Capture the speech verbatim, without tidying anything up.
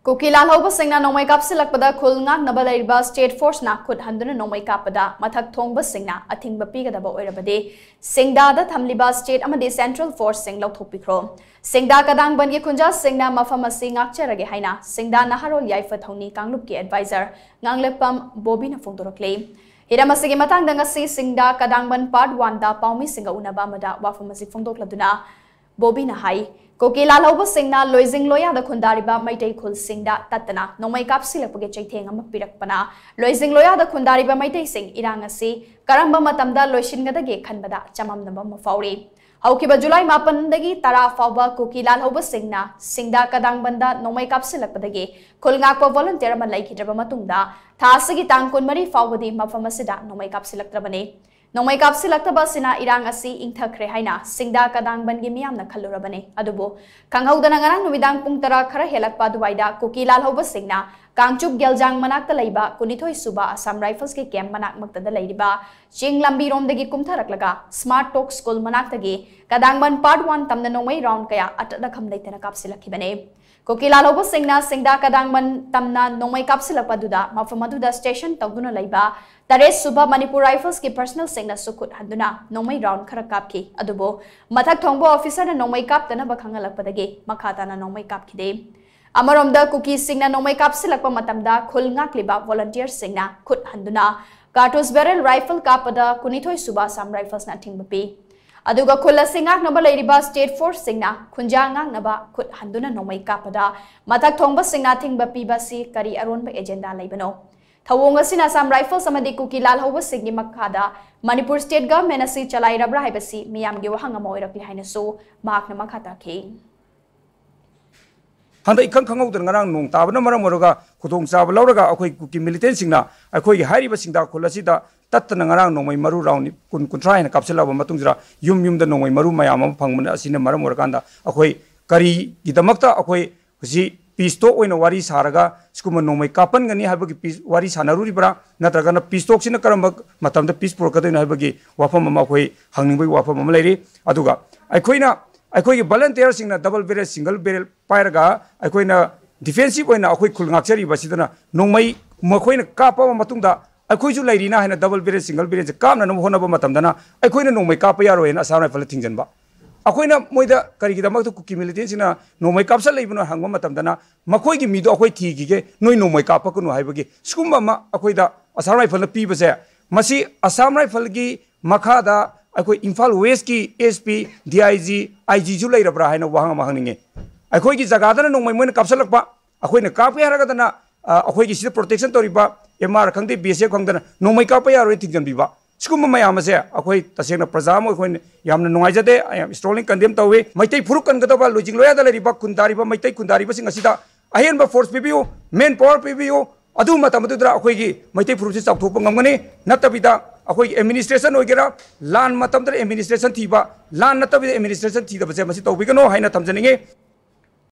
ꯀꯨꯀꯤ ꯂꯥꯜꯍꯧꯕꯁꯤꯡꯅ ꯅꯣꯡꯃꯩ ꯀꯥꯞꯁꯤꯜꯂꯛꯄꯗ ꯈꯨꯜ ꯉꯥꯛꯅꯕ ꯂꯩꯔꯤꯕ state forceꯅ ꯈꯨꯠ ꯍꯟꯗꯨꯅ ꯅꯣꯡꯃꯩ ꯀꯥꯞꯄꯗ ꯃꯊꯛ ꯊꯣꯡꯕꯁꯤꯡꯅ ꯑꯊꯤꯡꯕ ꯄꯤꯒꯗꯕ ꯑꯣꯏꯔꯕꯗꯤ ꯁꯤꯡꯗꯥꯗ ꯊꯝꯂꯤꯕ state ꯑꯃꯗꯤ central forceꯁꯤꯡ ꯂꯧꯊꯣꯛꯄꯤꯈ꯭ꯔꯣ꯫ ꯁꯤꯡꯗꯥ ꯀꯗꯥꯡꯕꯟꯒꯤ ꯈꯨꯟꯖꯥꯁꯤꯡꯅ ꯃꯐꯝ ꯑꯁꯤ ꯉꯥꯛꯆꯔꯒꯦ ꯍꯥꯏꯅ ꯁꯤꯡꯗꯥ ꯅꯍꯥꯔꯣꯜ ꯌꯥꯏꯐ ꯊꯧꯅꯤ ꯀꯥꯡꯂꯨꯞꯀꯤ advisor ꯉꯥꯡꯂꯦꯞꯄꯝ ꯕꯣꯕꯤꯅ ꯐꯣꯡꯗꯣꯔꯛꯂꯤ꯫ ꯍꯤꯔꯝ ꯑꯁꯤꯒꯤ ꯃꯇꯥꯡꯗ ꯉꯁꯤ ꯁꯤꯡꯗꯥ ꯀꯗꯥꯡꯕꯟ part oneꯗ ꯄꯥꯎꯃꯤꯁꯤꯡꯒ ꯎꯅꯕ ꯑꯃꯗ ꯋꯥꯐꯝ ꯑꯁꯤ ꯐꯣꯡꯗꯣꯛꯂꯗꯨꯅ ꯕꯣꯕꯤꯅ ꯍꯥꯏ, ꯀꯨꯀꯤ ꯂꯥꯜꯍꯧꯕꯁꯤꯡꯅ ꯂꯣꯏꯖꯤꯡ ꯂꯣꯌꯥꯗ ꯈꯨꯟꯗꯥꯔꯤꯕ ꯃꯩꯇꯩ ꯈꯨꯜꯁꯤꯡꯗ ꯇꯠꯇꯅ ꯅꯣꯡꯃꯩ ꯀꯥꯞꯁꯤꯜꯂꯛꯄꯒꯤ ꯆꯩꯊꯦꯡ ꯑꯃ ꯄꯤꯔꯛꯄꯅ ꯂꯣꯏꯖꯤꯡ ꯂꯣꯌꯥꯗ ꯈꯨꯟꯗꯥꯔꯤꯕ ꯃꯩꯇꯩꯁꯤꯡ ꯏꯔꯥꯡ ꯑꯁꯤ ꯀꯔꯝꯕ ꯃꯇꯝꯗ ꯂꯣꯏꯁꯤꯟꯒꯗꯒꯦ ꯈꯟꯕꯗ ꯆꯃꯝꯅꯕ ꯑꯃ ꯐꯥꯎꯔꯤ꯫ ꯍꯧꯈꯤꯕ ꯖꯨꯂꯥꯏ ꯃꯥꯄꯟꯗꯒꯤ ꯇꯔꯥ ꯐꯥꯎꯕ ꯀꯨꯀꯤ ꯂꯥꯜꯍꯧꯕꯁꯤꯡꯅ ꯁꯤꯡꯗꯥ ꯀꯗꯥꯡꯕꯟꯗ ꯅꯣꯡꯃꯩ ꯀꯥꯞꯁꯤꯜꯂꯛꯄꯗꯒꯤ ꯈꯨꯜ ꯉꯥꯛꯄ volunteer ꯑꯃ ꯂꯩꯈꯤꯗ꯭ꯔꯕ ꯃꯇꯨꯡꯗ ꯊꯥ ꯑꯁꯤꯒꯤ ꯇꯥꯡ ꯀꯨꯟꯃꯔꯤ ꯐꯥꯎꯕꯗꯤ ꯃꯐꯝ ꯑꯁꯤꯗ ꯅꯣꯡꯃꯩ ꯀꯥꯞꯁꯤꯜꯂꯛꯇ꯭ꯔꯕꯅꯤ꯫ ꯅꯣꯡꯃꯩ ꯀꯥꯞꯁꯤꯜꯂꯛꯇꯕ ꯑꯁꯤꯅ ꯏꯔꯥꯡ ꯑꯁꯤ ꯏꯪꯊꯈ꯭ꯔꯦ ꯍꯥꯏꯅ ꯁꯤꯡꯗꯥ ꯀꯗꯥꯡꯕꯟꯒꯤ ꯃꯤꯌꯥꯝꯅ ꯈꯜꯂꯨꯔꯕꯅꯤ꯫ ꯑꯗꯨꯕꯨ ꯈꯪꯍꯧꯗꯅ ꯉꯔꯥꯡ ꯅꯨꯃꯤꯗꯥꯡ ꯄꯨꯡ ꯇꯔꯥ ꯈꯔ ꯍꯦꯜꯂꯛꯄ ꯑꯗꯨꯋꯥꯏꯗ ꯀꯨꯀꯤ ꯂꯥꯜꯍꯧꯕꯁꯤꯡꯅ ꯀꯥꯡꯆꯨꯞ ꯒꯦꯜꯖꯥꯡ ꯃꯅꯥꯛꯇ ꯂꯩꯕ ꯀꯨꯟꯅꯤꯊꯣꯏ ꯁꯨꯕ Assam Riflesꯀꯤ camp ꯃꯅꯥꯛꯃꯛꯇꯗ ꯂꯩꯔꯤꯕ ꯆꯤꯡ ꯂꯝꯕꯤꯔꯣꯝꯗꯒꯤ ꯀꯨꯝꯊꯔꯛꯂꯒ Smart Talk School ꯃꯅꯥꯛꯇꯒꯤ ꯀꯗꯥꯡꯕꯟ part one ꯇꯝꯅ ꯅꯣꯡꯃꯩ round ꯀꯌꯥ ꯑꯇꯠ ꯑꯈꯝ ꯂꯩꯇꯅ ꯀꯥꯞꯁꯤꯜꯂꯛꯈꯤꯕꯅꯤ꯫ ꯀꯨꯀꯤ ꯂꯥꯜꯍꯧꯕꯁꯤꯡꯅ ꯁꯤꯡꯗꯥ ꯀꯗꯥꯡꯕꯟ ꯇꯝꯅ ꯅꯣꯡꯃꯩ ꯀꯥꯞꯁꯤꯜꯂꯛꯄ ꯑꯗꯨꯗ ꯃꯐꯝ ꯑꯗꯨꯗ station ꯇꯧꯗꯨꯅ ꯂꯩꯕ ꯇꯔꯦꯠ ꯁꯨꯕ Manipur Riflesꯀꯤ personnelꯁꯤꯡꯅꯁꯨ ꯈꯨꯠ ꯍꯟꯗꯨꯅ ꯅꯣꯡꯃꯩ round ꯈꯔ ꯀꯥꯞꯈꯤ꯫ ꯑꯗꯨꯕꯨ ꯃꯊꯛ ꯊꯣꯡꯕ officerꯅ ꯅꯣꯡꯃꯩ ꯀꯥꯞꯇꯅꯕ ꯈꯪꯍꯜꯂꯛꯄꯗꯒꯤ ꯃꯈꯥ ꯇꯥꯅ ꯅꯣꯡꯃꯩ ꯀꯥꯞꯈꯤꯗꯦ꯫ ꯑꯃꯔꯣꯝꯗ ꯀꯨꯀꯤꯁꯤꯡꯅ ꯅꯣꯡꯃꯩ ꯀꯥꯞꯁꯤꯜꯂꯛꯄ ꯃꯇꯝꯗ ꯈꯨꯜ ꯉꯥꯛꯂꯤꯕ volunteerꯁꯤꯡꯅ ꯈꯨꯠ ꯍꯟꯗꯨꯅ cartridge barrel rifle ꯀꯥꯞꯄꯗ ꯀꯨꯟꯅꯤꯊꯣꯏ ꯁꯨꯕ Assam Riflesꯅ ꯑꯊꯤꯡꯕ ꯄꯤ꯫ ꯑꯗꯨꯒ ꯈꯨꯜ ꯑꯁꯤ ꯉꯥꯛꯅꯕ ꯂꯩꯔꯤꯕ state forceꯁꯤꯡꯅ ꯈꯨꯟꯖꯥ ꯉꯥꯛꯅꯕ ꯈꯨꯠ ꯍꯟꯗꯨꯅ ꯅꯣꯡꯃꯩ ꯀꯥꯞꯄꯗ ꯃꯊꯛ ꯊꯣꯡꯕꯁꯤꯡꯅ ꯑꯊꯤꯡꯕ ꯄꯤꯕ ꯑꯁꯤ ꯀꯔꯤ ꯑꯔꯣꯟꯕ agenda ꯂꯩꯕꯅꯣ? ꯊꯧꯑꯣꯡ ꯑꯁꯤꯅ Assam Rifles ꯑꯃꯗꯤ ꯀꯨꯀꯤ ꯂꯥꯜꯍꯧꯕꯁꯤꯡꯒꯤ ꯃꯈꯥꯗ ꯃꯅꯤꯄꯨꯔ state government ꯑꯁꯤ ꯆꯂꯥꯏꯔꯕ꯭ꯔꯥ ꯍꯥꯏꯕꯁꯤ ꯃꯤꯌꯥꯝꯒꯤ ꯋꯥꯍꯪ ꯑꯃ ꯑꯣꯏꯔꯛꯂꯤ ꯍꯥꯏꯅꯁꯨ ꯃꯍꯥꯛꯅ ꯃꯈꯥ ꯇꯥꯈꯤ꯫ ꯍꯟꯗꯛ ꯏꯈꯪ ꯈꯪꯍꯧꯗꯅ ꯉꯔꯥꯡ ꯅꯣꯡ ꯇꯥꯕꯅ ꯃꯔꯝ ꯑꯣꯏꯔꯒ ꯈꯨꯗꯣꯡꯆꯥꯕ ꯂꯧꯔꯒ ꯑꯩꯈꯣꯏ ꯀꯨꯀꯤ militantꯁꯤꯡꯅ ꯑꯩꯈꯣꯏꯒꯤ ꯍꯥꯏꯔꯤꯕ ꯁꯤꯡꯗꯥ ꯈꯨꯜ ꯑꯁꯤꯗ ꯇꯠꯇꯅ ꯉꯔꯥꯡ ꯅꯣꯡꯃꯩ ꯃꯔꯨ round ꯀꯨꯟ, ꯀꯨꯟꯊ꯭ꯔꯥ ꯍꯦꯟꯅ ꯀꯥꯞꯁꯤꯜꯂꯛꯑꯕ ꯃꯇꯨꯡꯁꯤꯗ ꯌꯨꯝ ꯌꯨꯝꯗ ꯅꯣꯡꯃꯩ ꯃꯔꯨ ꯃꯌꯥꯝ ꯑꯃ ꯐꯪꯕꯅ ꯑꯁꯤꯅ ꯃꯔꯝ ꯑꯣꯏꯔꯀꯥꯟꯗ ꯑꯩꯈꯣꯏ ꯀꯔꯤꯒꯤꯗꯃꯛꯇ ꯑꯩꯈꯣꯏ ꯍꯧꯖꯤꯛ peace talk ꯑꯣꯏꯅ ꯋꯥꯔꯤ ꯁꯥꯔꯒ ꯁꯤꯒꯨꯝꯕ ꯅꯣꯡꯃꯩ ꯀꯥꯞꯍꯟꯒꯅꯤ ꯍꯥꯏꯕꯒꯤ peace ꯋꯥꯔꯤ ꯁꯥꯟꯅꯔꯨꯔꯤꯕ꯭ꯔꯥ? ꯅꯠꯇ꯭ꯔꯒꯅ peace talkꯁꯤꯅ ꯀꯔꯝꯕ ꯃꯇꯝꯗ peace ꯄꯨꯔꯛꯀꯗꯣꯏꯅꯣ ꯍꯥꯏꯕꯒꯤ ꯋꯥꯐꯝ ꯑꯃ ꯑꯩꯈꯣꯏ ꯍꯪꯅꯤꯡꯕꯒꯤ ꯋꯥꯐꯝ ꯑꯃ ꯂꯩꯔꯤ꯫ ꯑꯗꯨꯒ ꯑꯩꯈꯣꯏꯅ, ꯑꯩꯈꯣꯏꯒꯤ volunteerꯁꯤꯡꯅ double barrel, single barrel ꯄꯥꯏꯔꯒ ꯑꯩꯈꯣꯏꯅ ꯗꯤꯐꯦꯟꯁꯤꯞ ꯑꯣꯏꯅ ꯑꯩꯈꯣꯏ ꯈꯨꯜ ꯉꯥꯛꯆꯔꯤꯕꯁꯤꯗꯅ ꯅꯣꯡꯃꯩ ꯃꯈꯣꯏꯅ ꯀꯥꯞꯄꯕ ꯃꯇꯨꯡꯗ ꯑꯩꯈꯣꯏꯁꯨ ꯂꯩꯔꯤꯅ ꯍꯥꯏꯅ ꯗꯕꯜ ꯕꯦꯔꯦꯜ, ꯁꯤꯡꯒꯜ ꯕꯦꯔꯦꯜꯁꯦ ꯀꯥꯞꯅꯅꯕ ꯍꯣꯠꯅꯕ ꯃꯇꯝꯗꯅ ꯑꯩꯈꯣꯏꯅ ꯅꯣꯡꯃꯩ ꯀꯥꯞꯄ ꯌꯥꯔꯣꯏ ꯍꯥꯏꯅ ꯑꯁꯥꯝ ꯔꯥꯏꯐꯜꯗ ꯊꯤꯡꯖꯤꯟꯕ꯫ ꯑꯩꯈꯣꯏꯅ ꯃꯣꯏꯗ ꯀꯔꯤꯒꯤꯗꯃꯛꯇ ꯀꯨꯀꯤ ꯃꯤꯂꯤꯇꯦꯟꯁꯤꯡꯅ ꯅꯣꯡꯃꯩ ꯀꯥꯞꯁꯜꯂꯛꯏꯕꯅꯣ ꯍꯪꯕ ꯃꯇꯝꯗꯅ ꯃꯈꯣꯏꯒꯤ ꯃꯤꯗꯣ ꯑꯩꯈꯣꯏ ꯊꯤꯈꯤꯒꯦ, ꯅꯣꯏ ꯅꯣꯡꯃꯩ ꯀꯥꯞꯄꯛꯀꯅꯨ ꯍꯥꯏꯕꯒꯤ ꯁꯤꯒꯨꯝꯕ ꯑꯃ ꯑꯩꯈꯣꯏꯗ ꯑꯁꯥꯝ ꯔꯥꯏꯐꯜꯅ ꯄꯤꯕꯁꯦ, ꯃꯁꯤ ꯑꯁꯥꯝ ꯔꯥꯏꯐꯜꯒꯤ ꯃꯈꯥꯗ ꯑꯩꯈꯣꯏ ꯏꯝꯐꯥꯜ ꯋꯦꯁꯀꯤ SP, DIG, IGꯁꯨ ꯂꯩꯔꯕ꯭ꯔꯥ ꯍꯥꯏꯅ ꯋꯥꯍꯪ ꯑꯃ ꯍꯪꯅꯤꯡꯉꯤ꯫ ꯑꯩꯈꯣꯏꯒꯤ ꯖꯒꯥꯗꯅ ꯅꯣꯡꯃꯩ ꯃꯣꯏꯅ ꯀꯥꯞꯁꯤꯜꯂꯛꯄ, ꯑꯩꯈꯣꯏꯅ ꯀꯥꯞꯀꯦ ꯍꯥꯏꯔꯒꯗꯅ, ꯑ, ꯑꯩꯈꯣꯏꯒꯤ ꯁꯤꯗ ꯄ꯭ꯔꯣꯇꯦꯛꯁꯟ ꯇꯧꯔꯤꯕ MR ꯈꯪꯗꯦ, BSF ꯈꯪꯗꯅ ꯅꯣꯡꯃꯩ ꯀꯥꯞꯄ ꯌꯥꯔꯣꯏ ꯊꯤꯡꯖꯤꯟꯕꯤꯕ, ꯁꯤꯒꯨꯝꯕ ꯃꯌꯥꯝ ꯑꯁꯦ ꯑꯩꯈꯣꯏ ꯇꯁꯦꯡꯅ ꯄ꯭ꯔꯖꯥ ꯑꯃ ꯑꯩꯈꯣꯏꯅ ꯌꯥꯝꯅ ꯅꯨꯡꯉꯥꯏꯖꯗꯦ꯫ I am strongly condemn ꯇꯧꯏ꯫ ꯃꯩꯇꯩ ꯐꯨꯔꯨꯞ ꯀꯟꯒꯗꯕ ꯂꯣꯏꯖꯤꯡ ꯂꯣꯌꯥꯗ ꯂꯩꯔꯤꯕ ꯈꯨꯟꯗꯥꯔꯤꯕ ꯃꯩꯇꯩ ꯈꯨꯟꯗꯥꯔꯤꯕꯁꯤꯡ ꯑꯁꯤꯗ ꯑꯍꯦꯟꯕ ꯐꯣꯔꯁ ꯄꯤꯕꯤꯌꯨ, ꯃꯦꯟ ꯄꯥꯋꯔ ꯄꯤꯕꯤꯌꯨ꯫ ꯑꯗꯨ ꯃꯇꯝ ꯑꯗꯨꯗ ꯑꯩꯈꯣꯏꯒꯤ ꯃꯩꯇꯩ ꯐꯨꯔꯨꯞꯁꯤ ꯆꯥꯎꯊꯣꯛꯄ ꯉꯝꯒꯅꯤ꯫ ꯅꯠꯇꯕꯤꯗ ꯑꯩꯈꯣꯏꯒꯤ ꯑꯦꯗꯃꯤꯅꯤꯁꯇ꯭ꯔꯦꯁꯟ ꯑꯣꯏꯒꯦꯔꯥ, ꯂꯥꯟ ꯃꯇꯝꯗ ꯑꯦꯗꯃꯤꯅꯤꯁꯇ꯭ꯔꯦꯁꯟ ꯊꯤꯕ, ꯂꯥꯟ ꯅꯠꯇꯕꯤꯗ ꯑꯦꯗꯃꯤꯅꯤꯁꯇ꯭ꯔꯦꯁꯟ ꯊꯤꯗꯕꯁꯦ ꯃꯁꯤ ꯇꯧꯕꯤꯒꯅꯨ ꯍꯥꯏꯅ ꯊꯝꯖꯅꯤꯡꯉꯤ꯫